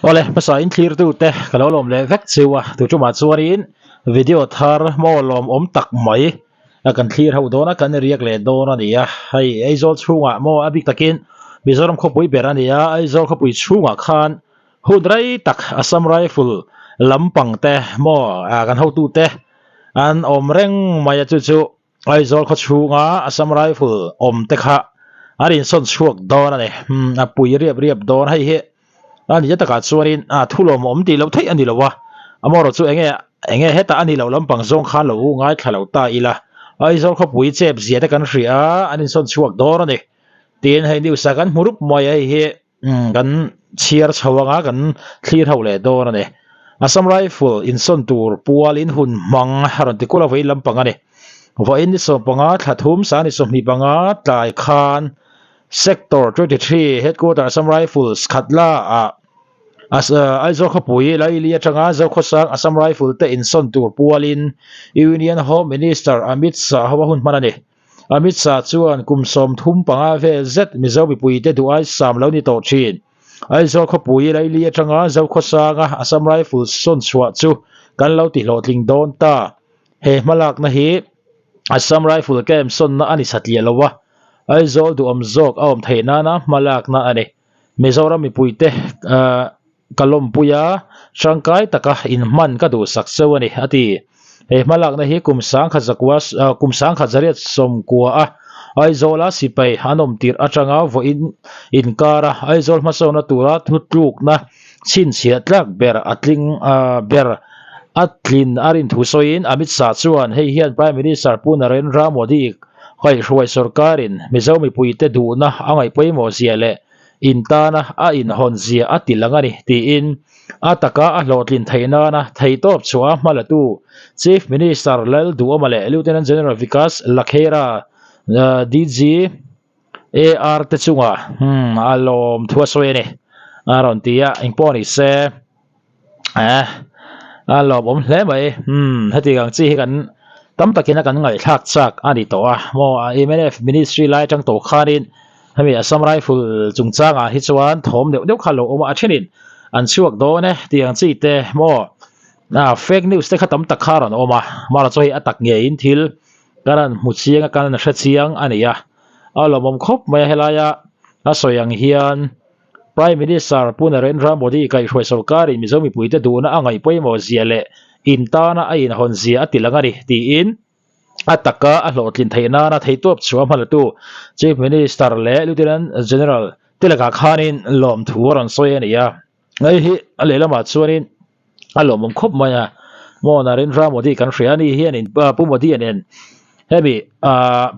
Awle hmasa in thlir tu te ka lo lawm leh vek cheu a tu tumah chuanin video thar maw lawmawm tak mai a kan thlir ho dawn a kan riak leh dawn a ni a hei Aizawl chhungah maw a bik takin Mizoram khawpui ber a ni a Aizawl khawpui chhungah khan hun rei tak Assam Rifle lampang te maw kan hotu te an awm reng mai a chu chu. Aizawl khaw chhunga Assam Rifle awm te kha an insawn chhuak dawn a ni. Umm a pui riap riap dawn hei hi a ni takah chuanin a thu lawm awm tih loh theih a ni lo a, amaherawh chu enge enge hetah a ni loh lampang zawng khan lo ngaithla lo ta ila Aizawl khawpui chep zia te kan hria a, an insawn chhuak dawn a ni tiin hei news ah kan hmu rup mai a hei hi. Kan chhiar chho anga kan thlir ho leh dawn a ni. Assam Rifle insawn tur pualin hun hmang a rawn ti kulh a vei lampang a ni. Vawiin ni 15 thla thum sang ni 25 tlai khan Sector 23 Headquarter Assam Rifles Khatla ah Aizawl khawpui Laili atanga Zokhawsang Assam Rifle te insawn tur pualin Union Home Minister Amit Shah ho a hun hman a ni. Amit Shah chuan kum 35 vel zet Mizo mipuite duh ai sam lo ni tawh thin. Aizawl khawpui Laili atanga Zokhawsanga Assam Rifles sawn chhuah chu kan lo ti hlawhtling dawn ta. He hmalakna hi Assam Rifle camp sawnna a ni satliah lo a, Aizawl duhawm zawk a awm theih nana hmalakna a ni. Mizoram mipuite ka lawmpui a, tangkai taka inhman ka duhsak cheu a ni, a ti. He hmalakna hi kum sangkhat zakua kum sangkhat zariat sawmkua a Aizawla sipai an awm tirh atanga vawiin inkara Aizawl hmasawnna tura thutlukna chhinchhiah tlak ber a tling ber a tlin a rin thu sawiin Amit Shah chuan hei hian Prime Minister Pu Narendra Modi kaihhruai sorkarin Mizo mipuite duhna a ngaihpawimawh zia leh in tana a inhawn zia a ti lang a ni, tiin a taka a hlawhtlin theih nana theihtawp chhuah a hmalatu Chief Minister Lal Duhoma leh Lieutenant General Vikas Lakhera, DG AR te chungah a lawm thu a sawi a ni, a rawn ti a, engpawh ni se a lawmawm hle mai, heti ang chi hi kan tam takin a kan ngaihthlak chak a ni tawh a, maw mnf ministry lai atang tawh khanin hemi Assam Rifle chungchangah hi chuan thawm deuh deuh kha a lo awm a, a thenin an chhuak dawn e tih ang chi te maw fake news te kha tam tak kha a rawn awm a, amaherawhchu hei a tak ngeiin thil kan han hmu chiang a kan han hre chiang a ni a, a lawmawm khawp mai a helaia a sawi ang hian. Prime Minister Pu Narendra Modi kaihhruai sorkarin Mizo mipuite duhna a ngaih pawimawh zia leh intana a inhawn zia a ti lang a ni, tiin a taka a hlawhtlin theih nana theituap chhuah hmalatu Chief Minister leh Lieutenant General te lakah khanin lawmthu a rawn sawi a ni a. Hei hi a lehlamah chuanin a lawmawm khawp mai a, maw Narendra Modi kan hria a ni hianin Pu Modi-a nen hemi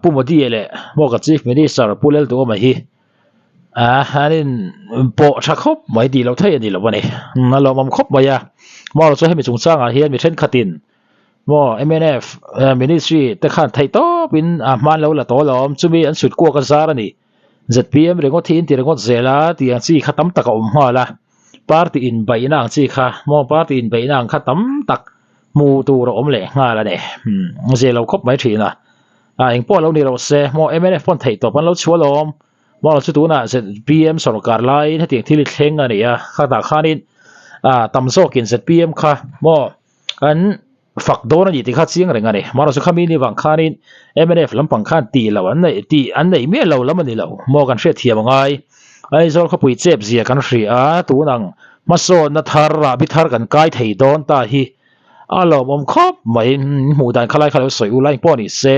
Pu Modi-a leh maw ka Chief Minister Pu Lalduhoma hi an in pawh tha khawp mai tih loh theih a ni lo a ni, a lawmawm khawp mai a, maw chu hemi chungchangah hian mi thenkhatin maw mnf ministry te khan theih tawpin a hman lo la tawh alawm chumi an sut kuak a zar a ni zpm ringawt hi in ti ringawt zel a tih ang chi kha tam tak a awm nghal a. Party inbeihna ang chi kha maw party inbeihna ang kha tam tak hmu tur a awm leh nghal a ni. Umm zia lo khawp mai thin a. A engpawh lo ni rawh se maw mnf pawn theih tawp an lo chhuah alawm. Maw chu tunah zpm sorkar laiin hetiang thil hi thleng a ni a, khatah khanin a tam zawkin zpm kha maw an fak dawn a ni tih kha chiang reng a ni. Marawh chu khami ni vang khanin mnf lampang khan tih loh an neih tih an neih miah lo lam a ni lo. Maw kan hriatthiam a ngai. Aizawl khawpui chep zia kan hria a, tun ang hmasawnna thar rahbi thar kan kai thei dawn ta hi a lawmawm khawp mai. Hmuh dan kha lai kha lo sawi u lai pawh ni se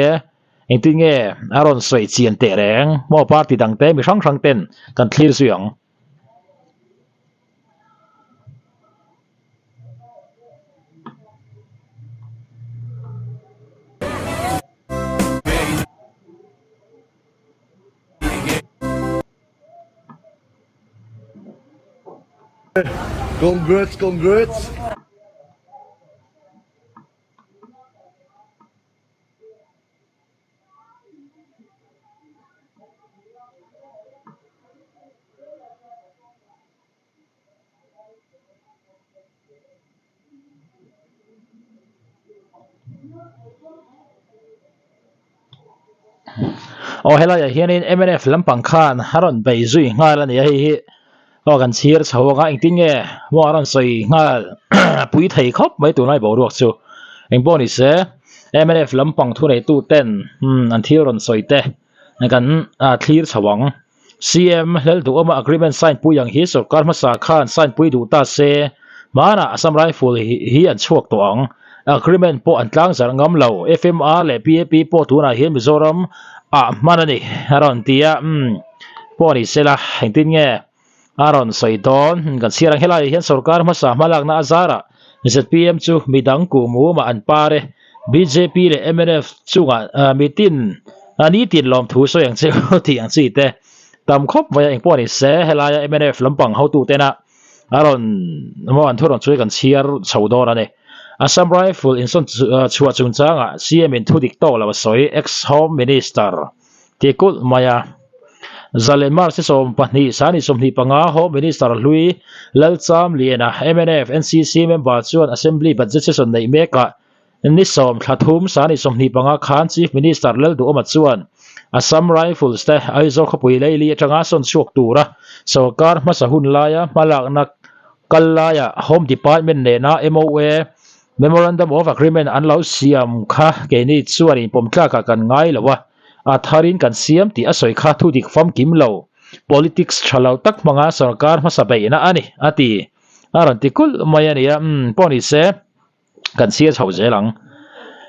engtin nge a rawn sawi chian teh reng. Maw party dang te mi hrang hrang ten kan thlir zui ang. Congrats congrats. Aw helaiah hianin mnf lampang khan a rawn bei zui nghal a ni a hei hi. Aw kan chhir chho ang a, engtin nge maw a rawn sawi nghal pui thei khawp mai tunlai boruak chu. Engpawh ni se mnf lampang thuneitu ten an thil rawn sawi te kan thlir chho ang. CM Hlelduhawma agreement sign pui ang hi sorkar hmasa khan sign pui duh ta se hmanah Assam Rifle hi an chhuak tawh ang. Agreement pawh an tlang zarh ngam lo. FMR leh PAP pawh tunah hian Mizoram ah hman a ni a rawn ti a. Pawh ni sela engtin nge a rawn sawi dawn? Kan chhiar ang helaiah hian sorkar hmasa hmalakna a zarah zpm chu midang kuhmumah an par e. Bjp leh mnf chungah mitin nitin lawmthu sawi ang che u tih ang chi te tam khawp mai a engpawh ni se helaia mnf lampang hotutena a rawn maw an thu rawn chu kan chhiar chho dawn a ni. Assam Rifle insawn chhuah chungchangah CM in thu dik tawk lo a sawi ex-Home Minister Ti kulh mai a. Zalen March 12, Sani 25 Home Minister hlui Lalchamliana, mnf NCC member chuan Assembly Budget Session neih mekah ni 13, Sani 25 khan Chief Minister Lalduhawma chuan Assam Rifles te Aizawl khawpui leili atanga sawn chhuak tura sawrkar hmasa hun laia hmalakna kal laia Home Department nena MOA Memorandum of Agreement an lo siam kha keini chuan inpawm tlakah kan ngai lo a, a tharin kan siam tih a sawi kha thu dik famkim lo, politics tha lo tak hmanga sorkar hmasa beihna a ni, a ti. A rawn ti kulh mai a nia, umm, pawh ni se, kan chhiar chho zel ang.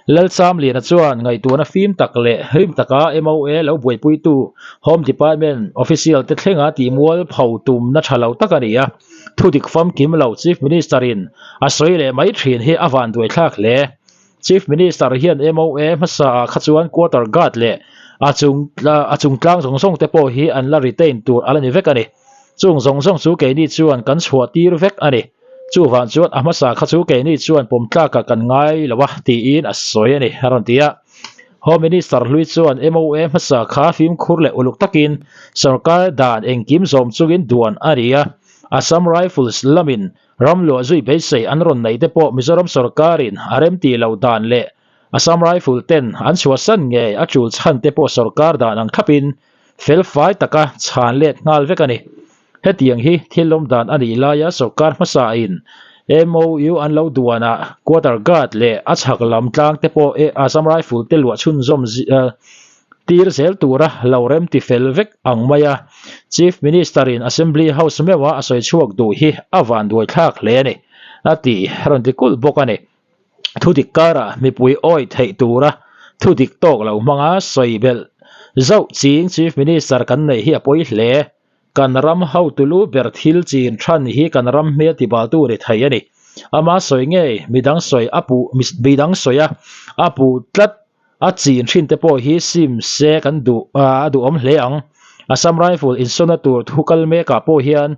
Lalchamliana chuan ngaihtuahna fim tak leh rim taka MOA lo buaipuitu Home Department official te thlenga tihmual pho tumna tha lo tak a ni a. Thu dik famkim lo Chief Minister in a sawi leh mai thin hi a van duai thlak hle. Chief Minister hian MOA hmasa ah kha chuan quarter guard leh a chung a chung tlang zawng zawng te pawh hi an la retain tur a la ni vek a ni. Chung zawng zawng chu keini chuan kan chhuah tir vek a ni. Chuvang chuan a hmasa kha chu keini chuan pawm tlakah kan ngai lo a tiin a sawi a ni a rawn ti a. Home Minister hlui chuan MOA hmasa kha fimkhur leh uluk takin sorkar dan engkim zawm chungin duan a ni a, Assam Rifles lamin ram luah zui beisei an rawn neih te pawh Mizoram sorkarin a remtih loh dan leh Assam Rifle ten an chhuahsan ngei a tul chhan te pawh sorkar dan ang thlapin felfai taka chhan let nghal vek a ni. Hetiang hi thil awm dan a nih laia sorkar hmasain MOU an lo duan a, quarter guard leh a chhak lam tlang te pawh Assam Rifle te luah chhunzawm tir zel tura lo rem ti fel vek ang mai a, Chief Minister in Assembly House meuha a sawi chhuak duh hi a vanduai thlak hle a ni, a ti rawn ti kulh bawk a ni. Thudik karah mipui awi theih tura thudik tawk lo hmanga sawi belh zauh ching Chief Minister kan neih hi a pawi hle. Kan ram hotu lu ber thil chin than hi kan ram hmel tibaltu ni thei a ni. Ama sawi ngei midang sawi a puh midang sawi a a puh tlat a chin thin te pawh hi sim se kan duh a duhawm hle ang. Assam Rifle insawna tur thu kal mekah pawh hian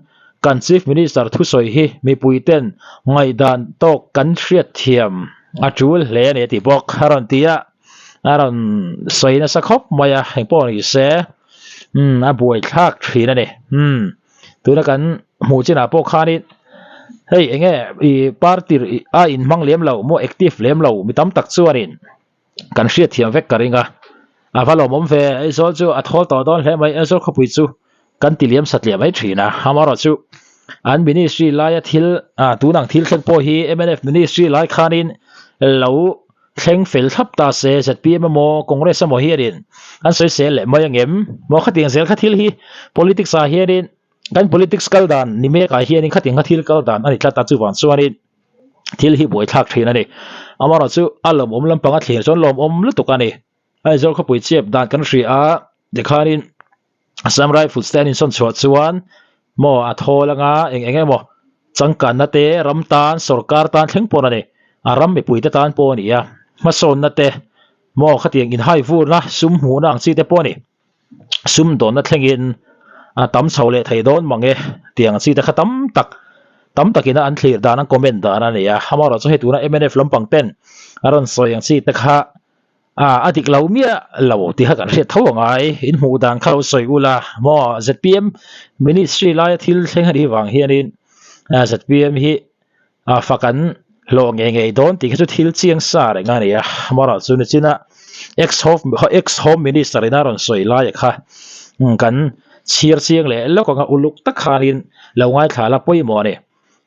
kan Chief Minister thusawi hi mipui ten ngaihdan tawk kan hriatthiam a tul hle a ni a ti bawk a rawn ti a. A rawn sawi nasa khawp mai a, engpawh ni se umm a buai thlak thin a ni. Umm tuna kan hmuh chinah pawh khanin hei eng nge ih party a inhmang lem lo maw active lem lo mi tam tak chuanin kan hriatthiam vek ka ring a, a va lawmawm ve Aizawl chu a thawl tawh dawn hle mai Aizawl khawpui chu kan ti liam satliah mai thin a, amaherawhchu an ministry laia thil ah tunang thil thleng pawh hi mnf ministry lai khanin lo Thleng fel thlap ta se zpm emaw Congress emaw hianin an sawi sel leh mai angem? Maw khatiang zel kha thil hi politics ah hianin kan politics kal dan ni mek ah hianin khatiang kha thil kal dan a ni tlat a chuvang chuanin thil hi buaithlak thin a ni. Amaherawhchu chu a lawmawm lampang a thlir chuan lawmawm lutuk a ni. Aizawl khawpui chep dan kan hria a tikhanin Assam Rifles te an insawn chhuah chuan maw a thawl anga eng eng emaw changkanna te ram tan sorkar tan thleng pawh a ni a ram mipui te tan pawh a ni a hmasawnna te maw khatiang inhai vurna sum hmuhna ang chi te pawh a ni sum dawnna thlengin a tam chho leh thei dawn mang e tiang ang chi te kha tam tak tam takin an thlir dan an comment dan a ni a amaherawhchu hei tuna mnf lampang ten a rawn sawi ang chi te kha Ah a dik lo miah lo tih kha kan hriat tho a ngai, in hmuh dan kha lo sawi ula maw zpm ministry laia thil thleng a nih vang hianin zpm hi fak an hlawh ngei ngei dawn tih kha chu thil chiang sa reng a ni a, amaherawhchu chu nichina ex ex home minister ina rawn sawi laia kha kan chhiar chiang leh lawk anga uluk tak khanin. lo ngaithla la pawimawh a ni.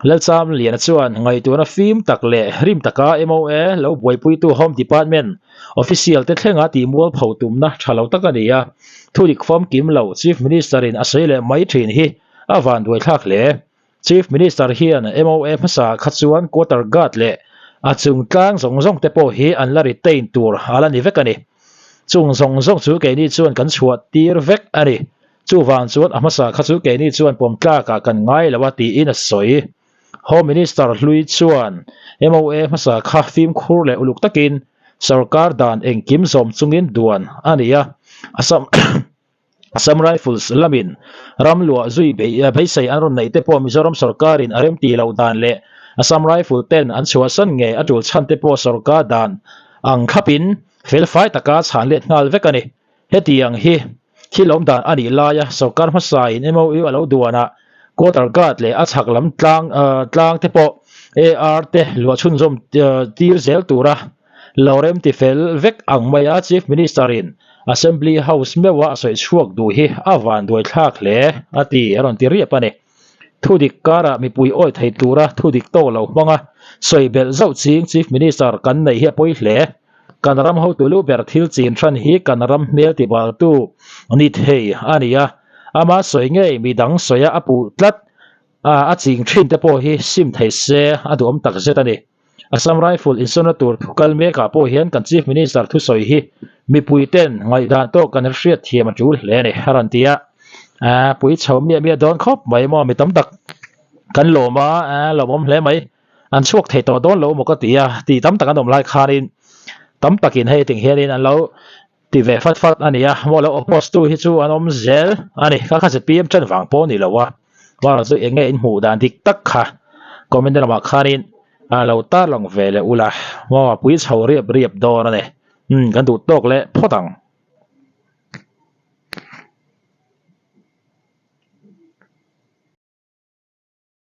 Lalcham Liana chuan ngaihtuahna fim tak leh rim taka MOA lo buaipuitu Home Department official te thlenga tihmual pho tumna tha lo tak a ni a, thudik famkim lo Chief Minister in a sawi leh mai thin hi a vanduaithlak hle. Chief Minister hian MOA hmasa kha chuan quarter guard leh a chung tlang zawng zawng te pawh hi an la retain tur a la ni vek a ni. Chung zawng zawng chu keini chuan kan chhuah tir vek a ni. Chuvang chuan a hmasa kha chu keini chuan pawm tlakah kan ngai lo a tiin a sawi. Home Minister hlui chuan MOA hmasa kha fimkhur leh uluk takin sorkar dan engkim zawm chungin duan a ni a, Assam Assam Rifles lamin ram luah zui beisei an rawn neih te pawh Mizoram sorkarin a remti loh dan leh Assam Rifle ten an chhuahsan ngei a tul chhan te pawh sorkar dan ang thlapin felfai taka chhan let nghal vek a ni. Hetiang hi thil awm dan a nih laia sorkar hmasain MOU a lo duanah quarter guard leh a chhak lam tlang tlang te pawh AR te luah chhunzawm tir zel tura lo rem ti fel vek ang maia Chief Minister in Assembly House meuha a sawi chhuak duh hi a vanduai thlak hle a ti a rawn ti riap a ni. Thudik karah mipui awi thei tura thudik tawk lo hmanga sawi belh zauh ching Chief Minister kan neih hi a pawi hle. Kan ram hotu lu ber thil chin hran hi kan ram hmel tibaltu ni thei a ni a, ama sawi ngei midang sawia a puh tlat a, a ching thin te pawh hi sim thei se a duhawm tak zet a ni. Assam Rifle insawnna tur thu kal mekah pawh hian kan Chief Minister thusawi hi mipui ten ngaihdan tawk kan hriat thiam a tul hle a ni a rawn ti a, pui chho miah miah dawn khawp mai maw mi tam tak kan lawm a, lawmawm hle mai. An chhuak thei tawh dawn lo maw ka ti a, tih tam tak an awm lai khanin tam takin hei ting hianin an lo ti ve fat fat a ni a, maw lo oppose tu hi chu an awm zel a ni, kha kha zpm ṭan vang pawh a ni lo a, Vara chu eng nge in hmuh dan dik tak kha comment lamah khanin a lo tarlang ve leh ula, maw pui chho riap riap dawn a ni, umm kan duh tawk leh phawt ang.